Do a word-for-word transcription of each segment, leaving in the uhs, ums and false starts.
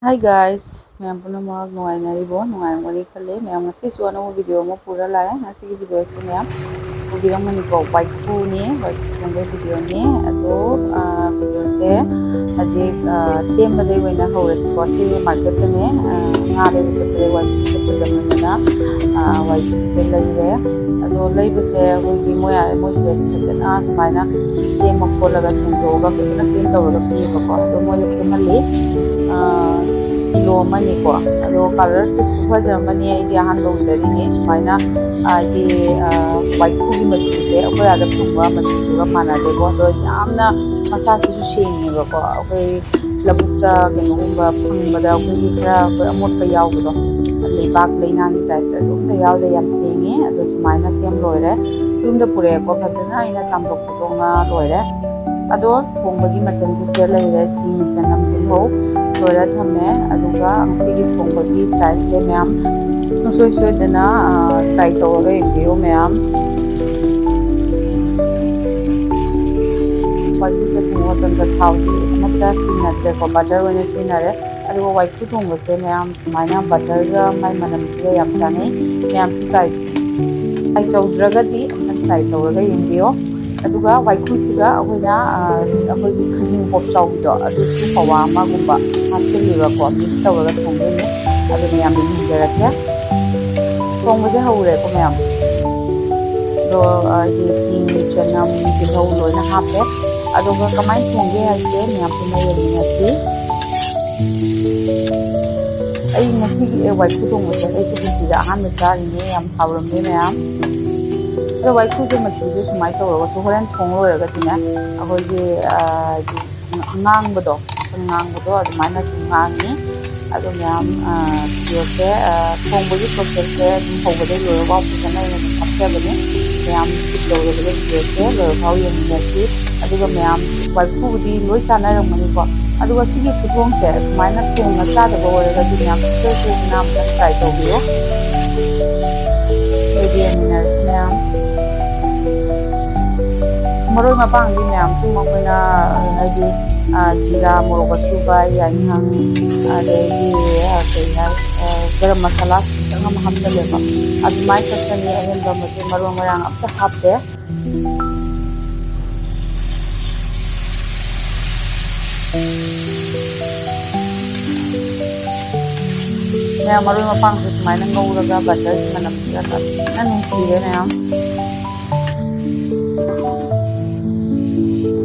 Hi guys, ꯃꯌꯥꯝ ꯄꯨꯝꯅꯃꯛ ꯅꯨꯡꯉꯥꯏꯅꯔꯤꯕꯣ? ꯅꯨꯡꯉꯥꯏꯔꯝꯒꯅꯤ ꯈꯜꯂꯦ꯫ ꯃꯌꯥꯝ, ꯉꯁꯤꯁꯨ ꯑꯅꯧꯕ ꯚꯤꯗꯤꯑꯣ ꯑꯃ ꯄꯨꯔ ꯂꯥꯛꯑꯦ꯫ ꯉꯁꯤꯒꯤ ꯚꯤꯗꯤꯑꯣꯁꯦ ꯃꯌꯥꯝ ꯎꯕꯤꯔꯝꯒꯅꯤꯀꯣ, ꯋꯥꯏꯈꯨꯅꯤ, ꯋꯥꯏꯈꯨ ꯊꯣꯡꯕꯒꯤ ꯚꯤꯗꯤꯑꯣꯅꯤ꯫ ꯑꯗꯣ, ꯑ, ꯚꯤꯗꯤꯑꯣꯁꯦ ꯍꯧꯖꯤꯛ, ꯑ, ꯁꯦꯝꯕꯗꯩ ꯑꯣꯏꯅ ꯍꯧꯔꯁꯤꯀꯣ꯫ ꯁꯤ ꯃꯥꯔꯀꯦꯠꯇꯅꯦ, ꯑ, ꯉꯥ ꯂꯩꯕ ꯆꯠꯄꯗ ꯋꯥꯏꯈꯨꯁꯦ ꯐꯖꯃꯟꯗꯅ, ꯑ, ꯋꯥꯏꯈꯨꯁꯦ ꯂꯩꯔꯦ꯫ ꯑꯗꯣ ꯂꯩꯕꯁꯦ ꯑꯩꯈꯣꯏꯒꯤ ꯃꯣꯏ ꯑꯥ-, ꯃꯣꯏꯁꯤꯗ ꯐꯖꯅ ꯁꯨꯃꯥꯏꯅ ꯁꯦꯝꯃ ꯈꯣꯠꯂꯒ ꯁꯦꯡꯗꯣꯛꯑꯒ ꯐꯖꯅ ꯀ꯭ꯂꯤꯟ ꯇꯧꯔꯒ ꯄꯤꯌꯦꯕꯀꯣ꯫ ꯑꯗꯣ ꯃꯣꯏꯅ ꯁꯦꯝꯍꯜꯂꯤ꯫ ꯑꯥ, ꯀꯤꯂꯣ ꯑꯃꯅꯤꯀꯣ꯫ ꯑꯗꯣ ꯀꯂꯔꯁꯦ ꯈꯨꯐꯖ ꯑꯃꯅꯤ꯫ ꯑꯩꯗꯤ ꯑꯍꯥꯟꯕ ꯎꯖꯔꯤꯅꯦ ꯁꯨꯃꯥꯏꯅ, ꯍꯥꯏꯗꯤ, ꯑꯥ, ꯋꯥꯏꯈꯨꯒꯤ ꯃꯆꯨꯁꯦ ꯑꯩꯈꯣꯏ ꯑꯥꯗ ꯐꯪꯕ ꯃꯆꯨꯗꯨꯒ ꯃꯥꯟꯅꯗꯦꯀꯣ꯫ ꯑꯗꯣ ꯌꯥꯝꯅ ꯃꯁꯥꯁꯤꯁꯨ ꯁꯦꯡꯉꯦꯕꯀꯣ꯫ ꯑꯩꯈꯣꯏ ꯂꯧꯕꯨꯛꯇ ꯀꯩꯅꯣꯒꯨꯝꯕ ꯐꯪꯕꯗ ꯑꯩꯈꯣꯏꯒꯤ ꯈꯔ ꯑꯩꯈꯣꯏ ꯑꯃꯣꯠꯄ ꯌꯥꯎꯕꯗꯣ, ꯂꯩꯕꯥꯛ ꯂꯩꯅꯥꯡꯒꯤ ꯇꯥꯏꯞꯇ ꯑꯗꯨꯝꯇ ꯌꯥꯎꯗꯦ, ꯌꯥꯝ ꯁꯦꯡꯉꯦ꯫ ꯑꯗꯣ ꯁꯨꯃꯥꯏꯅ ꯁꯦꯝ ꯂꯣꯏꯔꯦ꯫ ꯌꯨꯝꯗ ꯄꯨꯔꯛꯑꯦꯀꯣ, ꯐꯖꯅ ꯑꯩꯅ ꯆꯥꯝꯊꯣꯛ ꯈꯣꯠꯇꯣꯛꯅ ꯂꯣꯏꯔꯦ꯫ ꯑꯗꯣ ꯊꯣꯡꯕꯒꯤ ꯃꯆꯜꯁꯦ ꯂꯩꯔꯦ: ꯁꯤꯡ, ꯆꯅꯝ, ꯇꯤꯜꯍꯧ ꯂꯣꯏꯔ ꯊꯝꯃꯦ꯫ ꯑꯗꯨꯒ ꯉꯁꯤꯒꯤ ꯊꯣꯡꯕꯒꯤ ꯁ꯭ꯇꯥꯏꯜꯁꯦ ꯃꯌꯥꯝ ꯁꯨꯡꯁꯣꯏ ꯁꯣꯏꯗꯅ, ꯑ, ꯇ꯭ꯔꯥꯏ ꯇꯧꯔꯒ ꯌꯦꯡꯕꯤꯌꯨ ꯃꯌꯥꯝ꯫ ꯋꯥꯏꯈꯨꯁꯦ ꯊꯣꯡꯕ ꯃꯇꯝꯗ ꯊꯥꯎꯗꯤ ꯑꯃꯠꯇ ꯁꯤꯖꯤꯟꯅꯗ꯭ꯔꯦꯀꯣ, ꯕꯇꯔ ꯑꯣꯏꯅ ꯁꯤꯖꯤꯟꯅꯔꯦ꯫ ꯑꯗꯨꯒ ꯋꯥꯏꯈꯨ ꯊꯣꯡꯕꯁꯦ ꯃꯌꯥꯝ ꯁꯨꯃꯥꯏꯅ ꯕꯇꯔꯒ ꯃꯥꯏ ꯃꯅꯝꯁꯤꯒ ꯌꯥꯝ ꯆꯥꯅꯩ꯫ ꯃꯌꯥꯝꯁꯨ ꯇ꯭ꯔꯥꯏ, ꯇ꯭ꯔꯥꯏ ꯇꯧꯗ꯭ꯔꯒꯗꯤ ꯑꯝꯇꯪ ꯇ꯭ꯔꯥꯏ ꯇꯧꯔꯒ ꯌꯦꯡꯕꯤꯌꯣ꯫ ꯑꯗꯨꯒ ꯋꯥꯏꯈꯨꯁꯤꯒ ꯑꯩꯈꯣꯏꯅ, ꯑ, ꯑꯩꯈꯣꯏꯒꯤ ꯈꯖꯤꯡ ꯄꯣꯞ ꯆꯥꯎꯕꯤꯗꯣ, ꯑꯗꯨꯁꯨ ꯄꯋꯥ ꯑꯃꯒꯨꯝꯕ ꯍꯥꯞꯆꯤꯜꯂꯤꯕꯀꯣ, ꯃꯤꯛꯁ ꯇꯧꯔꯒ ꯊꯣꯡꯗꯣꯏꯅꯦ꯫ ꯑꯗꯨ ꯃꯌꯥꯝꯗ ꯌꯦꯡꯖꯔꯛꯀꯦ꯫ ꯊꯣꯡꯕꯁꯦ ꯍꯧꯔꯦꯀꯣ ꯃꯌꯥꯝ꯫ ꯑꯗꯣ, ꯑ, ꯑꯩꯒꯤ ꯁꯤꯡ, ꯆꯅꯝ, ꯇꯤꯜꯍꯧ ꯂꯣꯏꯅ ꯍꯥꯞꯄꯦ꯫ ꯑꯗꯨꯒ ꯀꯃꯥꯏꯅ ꯊꯣꯡꯒꯦ ꯍꯥꯏꯁꯦ ꯃꯌꯥꯝ ꯄꯨꯟꯅ ꯌꯦꯡꯃꯤꯟꯅꯁꯤ꯫ ꯑꯩ ꯉꯁꯤꯒꯤ, ꯑꯦ, ꯋꯥꯏꯈꯨ ꯊꯣꯡꯕꯁꯦ ꯑꯩꯁꯨ ꯄꯨꯟꯁꯤꯗ ꯑꯍꯥꯟꯕ ꯆꯥꯔꯤꯅꯦ꯫ ꯌꯥꯝ ꯍꯥꯎꯔꯝꯃꯦ ꯃꯌꯥꯝ꯫ ꯑꯗꯣ ꯋꯥꯏꯈꯨꯁꯦ ꯃꯆꯨꯁꯦ ꯁꯨꯃꯥꯏꯅ ꯇꯧꯔꯒꯁꯨ ꯍꯣꯔꯦꯟ ꯊꯣꯡ ꯂꯣꯏꯔꯒꯗꯤꯅꯦ, ꯑꯩꯈꯣꯏꯒꯤ, ꯑ, ꯑꯉꯥꯡꯕꯗꯣ, ꯉꯥꯡꯕꯗꯣ ꯑꯗꯨꯃꯥꯏꯅꯁꯨ ꯉꯥꯡꯉꯤ꯫ ꯑꯗꯣ ꯃꯌꯥꯝ, ꯑ, ꯚꯤꯗꯤꯑꯣꯁꯦ, ꯑ, ꯊꯣꯡꯕꯒꯤ ꯄ꯭ꯔꯣꯁꯦꯁꯁꯦ ꯑꯗꯨꯝ ꯍꯧꯕꯗꯒꯤ ꯂꯣꯏꯔꯐꯥꯎ ꯐꯖꯅ ꯑꯩꯅ ꯑꯗꯨꯝ ꯍꯥꯞꯆꯕꯅꯦ꯫ ꯃꯌꯥꯝ ꯁ꯭ꯀꯤꯞ ꯇꯧꯗꯕꯤꯗ ꯚꯤꯗꯤꯑꯣꯁꯦ ꯂꯣꯏꯔꯐꯥꯎ ꯌꯦꯡꯃꯤꯟꯅꯁꯤ꯫ ꯑꯗꯨꯒ ꯃꯌꯥꯝ ꯋꯥꯏꯈꯨꯕꯨꯗꯤ ꯂꯣꯏ ꯆꯥꯅꯔꯝꯒꯅꯤꯀꯣ꯫ ꯑꯗꯨꯒ ꯁꯤꯒꯤ ꯈꯨꯊꯣꯡꯁꯦ ꯁꯨꯃꯥꯏꯅ ꯊꯣꯡꯉ ꯆꯥꯗꯕ ꯑꯣꯏꯔꯒꯗꯤ ꯃꯌꯥꯝ ꯁꯨꯡꯁꯣꯏ ꯁꯣꯏꯗꯅ ꯑꯃꯨꯛꯇꯪ ꯇ꯭ꯔꯥꯏ ꯇꯧꯕꯤꯌꯨ꯫ ꯑꯗꯨꯗꯤ ꯌꯦꯡꯃꯤꯟꯅꯔꯁꯤ ꯃꯌꯥꯝ꯫ ꯃꯔꯣꯏ ꯃꯄꯥꯡꯗꯤ ꯃꯌꯥꯝ ꯁꯨꯝ ꯑꯩꯈꯣꯏꯅ, ꯍꯥꯏꯗꯤ, ꯑ, ꯖꯤꯔꯥ, ꯃꯣꯔꯣꯛ ꯑꯁꯨꯕ, ꯌꯥꯏꯉꯪ, ꯑꯗꯩꯗꯤ, ꯑ, ꯀꯩ ꯍꯥꯏ, ꯑ, ꯒꯔꯝ ꯃꯁꯥꯂꯥ ꯈꯤꯇꯪ ꯑꯃ ꯍꯥꯞꯆꯜꯂꯦꯕ꯫ ꯑꯗꯨꯃꯥꯏ ꯈꯛꯇꯅꯤ, ꯑꯍꯦꯟꯕ ꯃꯆꯜ ꯃꯔꯨ ꯃꯔꯥꯡ ꯑꯝꯇ ꯍꯥꯞꯇꯦ꯫ ꯃꯌꯥꯝ ꯃꯔꯣꯏ ꯃꯄꯥꯡꯁꯦ ꯁꯨꯃꯥꯏꯅ ꯉꯧꯔꯒ ꯕꯇꯔꯒꯤ ꯃꯅꯝꯁꯤꯒ ꯐꯖꯅ ꯅꯨꯡꯁꯤꯔꯦ ꯃꯌꯥꯝ꯫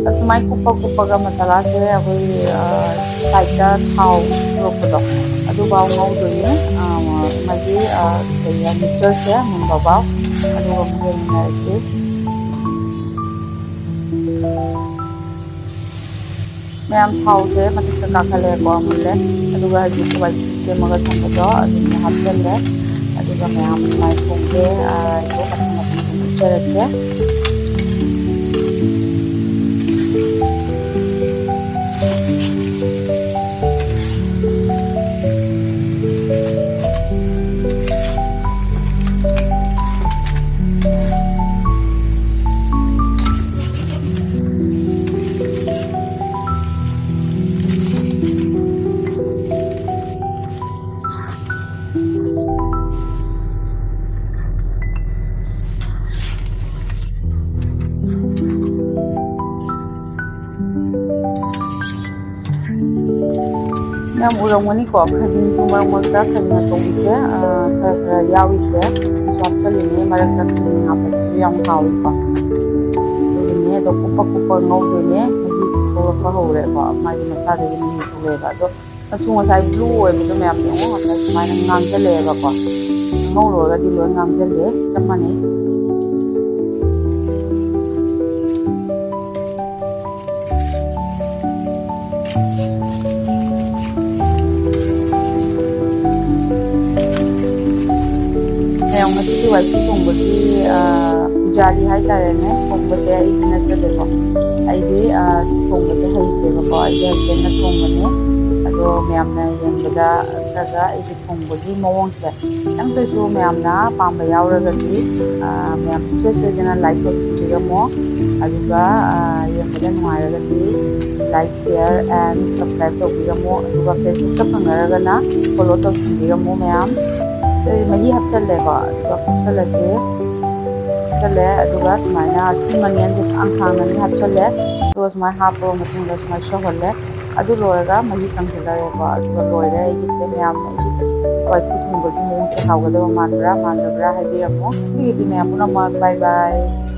ꯑꯁꯨꯃꯥꯏ ꯀꯨꯞꯄ ꯀꯨꯞꯄꯒ ꯃꯁꯥꯂꯥꯁꯦ ꯑꯩꯈꯣꯏ, ꯑ, ꯁꯥꯏꯠꯇ ꯊꯥꯎ ꯂꯣꯛꯄꯗꯣ ꯑꯗꯨꯐꯥꯎ ꯉꯧꯗꯣꯏꯅꯦ꯫ ꯑ, ꯃꯥꯒꯤ, ꯑ, ꯀꯩ ꯍꯥꯏ, ꯃꯤꯛꯆꯔꯁꯦ ꯃꯨꯟꯕ ꯐꯥꯎ꯫ ꯑꯗꯨꯒ ꯑꯃꯨꯛ ꯌꯦꯡꯃꯤꯟꯅꯔꯁꯤ꯫ ꯃꯌꯥꯝ ꯊꯥꯎꯁꯦ ꯃꯊꯛꯇ ꯀꯥꯈꯠꯂꯦꯀꯣ, ꯃꯨꯜꯂꯦ꯫ ꯑꯗꯨꯒ ꯍꯧꯖꯤꯛ ꯍꯋꯥꯏ ꯁꯦꯝꯃꯒ ꯊꯝꯕꯗꯣ ꯑꯗꯨꯝ ꯍꯥꯞꯆꯜꯂꯦ꯫ ꯑꯗꯨꯒ ꯃꯌꯥꯝ ꯃꯥꯏ ꯊꯣꯡꯁꯦ, ꯑ, ꯃꯊꯪ ꯃꯊꯪ ꯁꯨꯝ ꯎꯠꯆꯔꯛꯀꯦ꯫ ꯌꯥꯝ ꯎꯔꯝꯒꯅꯤꯀꯣ, ꯈꯥꯖꯤꯡꯁꯨ ꯃꯔꯛ ꯃꯔꯛꯇ ꯈꯥꯖꯤꯡ ꯑꯆꯧꯕꯤꯁꯦ, ꯑ, ꯈꯔ ꯈꯔ ꯌꯥꯎꯔꯤꯁꯦ꯫ ꯁꯤꯁꯨ ꯍꯥꯞꯆꯜꯂꯤꯅꯦ, ꯃꯔꯛꯇ ꯈꯥꯖꯤꯡ ꯍꯥꯞꯄꯁꯨ ꯌꯥꯝ ꯍꯥꯎꯋꯤꯀꯣ꯫ ꯑꯗꯨꯒꯤꯅꯦ, ꯑꯗꯣ ꯀꯨꯞꯄ ꯀꯨꯞꯄ ꯉꯧꯗꯣꯏꯅꯦ꯫ ꯃꯍꯤꯁꯨ ꯊꯣꯛꯂꯛꯄ ꯍꯧꯔꯦꯀꯣ, ꯃꯥꯒꯤ ꯃꯁꯥꯗꯒꯤ ꯃꯍꯤ ꯊꯣꯛꯂꯛꯑꯦꯕ꯫ ꯑꯗꯣ ꯃꯆꯨ ꯉꯁꯥꯏ ꯕ꯭ꯂꯨ ꯑꯣꯏꯕꯗꯣ ꯃꯌꯥꯝ ꯌꯦꯡꯉꯣ, ꯉꯁꯥꯏ ꯁꯨꯃꯥꯏꯅ ꯉꯥꯡꯁꯤꯜꯂꯛꯑꯦꯕꯀꯣ꯫ ꯉꯧꯔꯨꯔꯒꯗꯤ ꯂꯣꯏ ꯉꯥꯡꯁꯤꯜꯂꯦ, ꯆꯞ ꯃꯥꯟꯅꯩ꯫ ꯃꯌꯥꯝ ꯉꯁꯤꯒꯤ ꯋꯥꯏꯈꯨ ꯊꯣꯡꯕꯒꯤ, ꯑ, ꯄꯨꯖꯥꯔꯤ ꯍꯥꯏꯇꯥꯔꯦꯅꯦ, ꯊꯣꯡꯕꯁꯦ ꯑꯩꯗꯤ ꯅꯠꯆꯗꯦꯀꯣ꯫ ꯑꯩꯗꯤ, ꯑ, ꯁꯤ ꯊꯣꯡꯕꯁꯦ ꯍꯩꯇꯦꯕꯀꯣ, ꯑꯩꯒꯤ ꯍꯁꯕꯦꯟꯅ ꯊꯣꯡꯕꯅꯦ꯫ ꯑꯗꯣ ꯃꯌꯥꯝꯅ ꯌꯦꯡꯕꯗ ꯅꯠꯇ꯭ꯔꯒ ꯑꯩꯒꯤ ꯊꯣꯡꯕꯒꯤ ꯃꯑꯣꯡꯁꯦ ꯈꯤꯇꯪꯇꯁꯨ ꯃꯌꯥꯝꯅ ꯄꯥꯝꯕ ꯌꯥꯎꯔꯒꯗꯤ, ꯑ, ꯃꯌꯥꯝ ꯁꯨꯡꯁꯣꯏ ꯁꯣꯏꯗꯅ like ꯇꯧꯁꯤꯟꯕꯤꯔꯝꯃꯣ꯫ ꯑꯗꯨꯒ, ꯑ, ꯌꯦꯡꯕꯗ ꯅꯨꯡꯉꯥꯏꯔꯒꯗꯤ like, share and subscribe ꯇꯧꯕꯤꯔꯝꯃꯣ꯫ ꯑꯗꯨꯒ Facebookꯇ ꯐꯪꯅꯔꯒꯅ follow ꯇꯧꯁꯤꯟꯕꯤꯔꯝꯃꯣ ꯃꯌꯥꯝ꯫ ꯑꯩ ꯃꯍꯤ ꯍꯥꯞꯆꯜꯂꯦꯀꯣ, ꯑꯗꯨꯒ ꯀꯨꯞꯁꯜꯂꯁꯦ꯫ ꯍꯥꯞꯆꯜꯂꯦ, ꯑꯗꯨꯒ ꯁꯨꯃꯥꯏꯅ spring onionꯁꯦ ꯁꯥꯡ ꯁꯥꯡꯅ ꯑꯅꯤ ꯍꯥꯞꯆꯜꯂꯦ꯫ ꯑꯗꯨꯒ ꯁꯨꯃꯥꯏꯅ ꯍꯥꯞꯄ ꯃꯇꯨꯡꯗ ꯁꯨꯃꯥꯏꯅ ꯁꯧꯍꯜꯂꯦ꯫ ꯑꯗꯨ ꯂꯣꯏꯔꯒ ꯃꯍꯤ ꯀꯪꯁꯤꯜꯂꯛꯑꯦꯀꯣ꯫ ꯑꯗꯨꯒ ꯂꯣꯏꯔꯦ ꯑꯩꯒꯤꯁꯦ꯫ ꯃꯌꯥꯝꯅ ꯑꯩꯒꯤ ꯋꯥꯏꯈꯨ ꯊꯣꯡꯕꯒꯤ ꯃꯑꯣꯡꯁꯦ ꯍꯥꯎꯒꯗꯕ ꯃꯥꯟꯕ꯭ꯔꯥ ꯃꯥꯟꯗꯕ꯭ꯔꯥ ꯍꯥꯏꯕꯤꯔꯝꯃꯣ꯫ ꯉꯁꯤꯒꯤꯗꯤ ꯃꯌꯥꯝ ꯄꯨꯝꯅꯃꯛ bye bye꯫